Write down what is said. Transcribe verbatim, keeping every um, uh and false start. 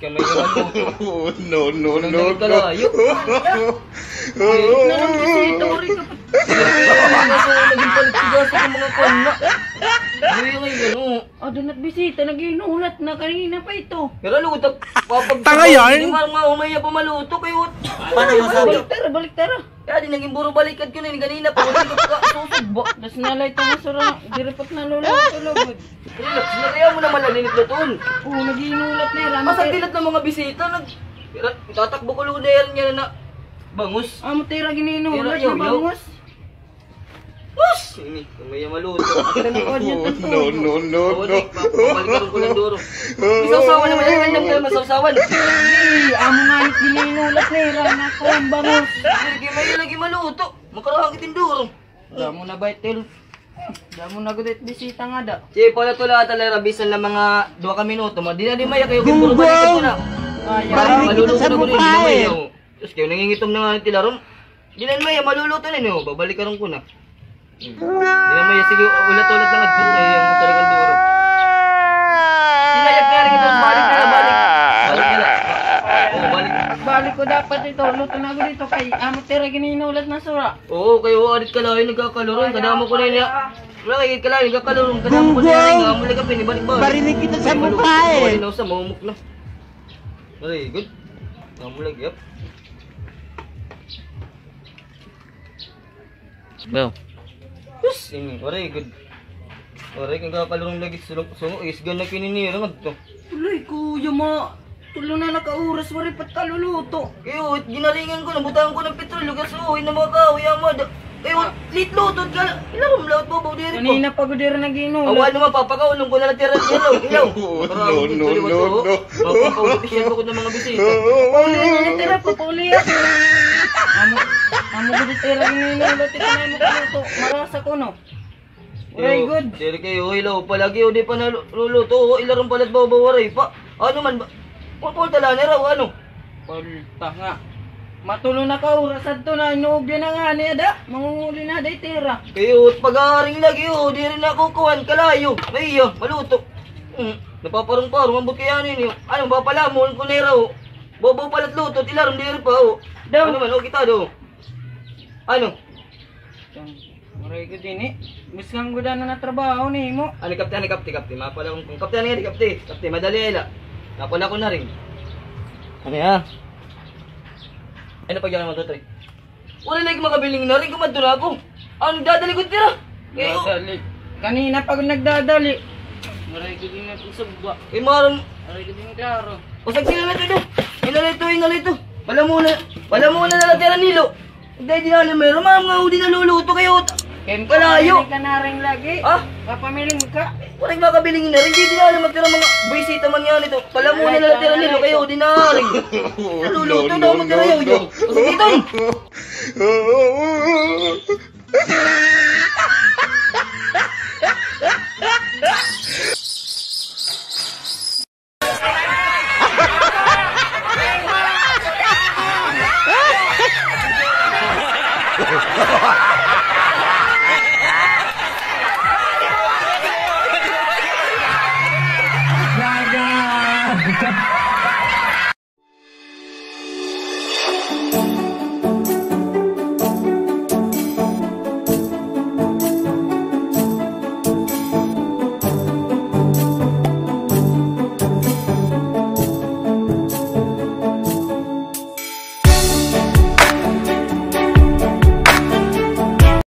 Kay may iwan ko. No, no, no, no. Kalayo. Ay, na lang bisita, uri ka pa. Ay, naging palit-tigas ang mga kuwan na. Ay, ay, ano? Ah, doon at bisita, nag-inulat na kanina pa ito. Pero lutak, papag- Tanga yan. Hindi man nga umaya pa maluto kayo. Paano masabi? Balik tara, balik tara. Kaya di naging buro balikad ko na yun, ganina pa, malikot ka, susugba. Das na lay ito nga sura, diri pa't nalulog-tulog. Relax na kaya mo naman naninit na tuon. Oo, nag-iinulat na yun. Masa dilat na mga bisita, nag-, tatakbo ko luon na yan niya na bangus. Amo tira giniinulat na bangus. Us! Ini, kung may maluto. No, no, no, no. Pabalik ko lang duro. Masawsawan naman, ay, kanyang kayo masawsawan. Ay, amo nga ni pininulat na, ira na ko ang bangus. Ay, lagi may, lagi maluto. Makarahang itin duro. Damo na ba itil? Damo na gud it bisita nga da. Sige, pala to lahat, ala, bisan lang mga duha ka minuto. Di na di maya kayo, ginburbalikan ko na. Ay, maluluto na gud, di na maya. Diyos kayo, nangingitom na nga ni tila ron. Di na maya, maluluto na niyo. Babalik ka ron ko na. Di na maya, sige, ulat-ulat na nga. Ay, ang talagang duro. Sinayag na rin ito, balik na, balik. Balik na. Oo, balik. Pagbalik ko dapat ito, luto na ako dito kay amo tira gininulat na sura. Oo, kay wa adit kalayo nagkakalurong, kadamo ko na niya. Wala kay kalayo nagkakalurong, kadamo ko na niya, nga amo lang ka pinibalik ba? Barinig kita sa mukha, eh. Wala na sa mamuk na. Very good. Nga amo lang, yap. Well. Yes, ini, waray gud. Waray kay kakalurong lagi sungo, sungo, isgan na kininira ngadto. Tuloy, kuya, ma. Tulo na na ka oras, waray pa't kaluluto. Iyo, ginaringan ko, nabutangan ko ng petrol, lugas, oh, ina mga kahoy, ama, da-, iyo, late luto, ka, ilarom lahat, babaw, diri pa. Kanina pa ko diri nag-inom. Awa naman, papakaulong ko na lang tira, ilaw, ilaw. No, no, no, no. Mapapaulit siya ko ng mga bisita. Pauli na, tira, papauli. Amo, amo gud tira, gininulat, ito na yung luto. Marasa ko, no? Very good. Diri kayo, ilaw pa lagi, o di pa naluluto, o, ilarom pala, babaw, waray pa. Ano man ba? Pulpul tala ni raw, ano? Palta nga. Matulo na ka oras adto na, inuubya na nga niya da. Mangunguli na da itira. Kayo, pag-aaring lagi, oh, diri na kukuhan, kalayo. Maiya, maluto. Hmm, napaparong-parong, ambot kaya ninyo. Ano, mapalamon ko na raw. Bobo pala't luto, tilarom diri pa, oh. Daw. Ano man, oh, kita, do. Ano? Waray ko din, eh. Gusto nga gud na trabaho nimo. Ano, kapti, ano, kapti, kapti? Mapala kong, kapti, ano, kapti? Kapti, madali, ay, la. Napala ko na rin. Ano, ha? Ano pa dyan naman to, Tre? Wala lagi makabiling na rin, kumadto na ako. Ano, dadali ko tira? Dadali. Kanina pa ako nagdadali. Maray ko din natin sugba. Eh, maram. Maray ko din klaro. O, sagdi na lang ito. Inalito, inalito. Wala muna. Wala muna na lang tira nilo. Dahil di na alam, meron, maram nga, di naluluto kayo. Kalayo. Ka na rin lagi. Ah? Papamiling ka. Waray makabiling na rin. Di na alam, magtira mga bisita man nga nito. Wala muna na lang tira nilo kayo, di na rin. Naluluto daw, magtira yaw, yaw. O, sige, Ton.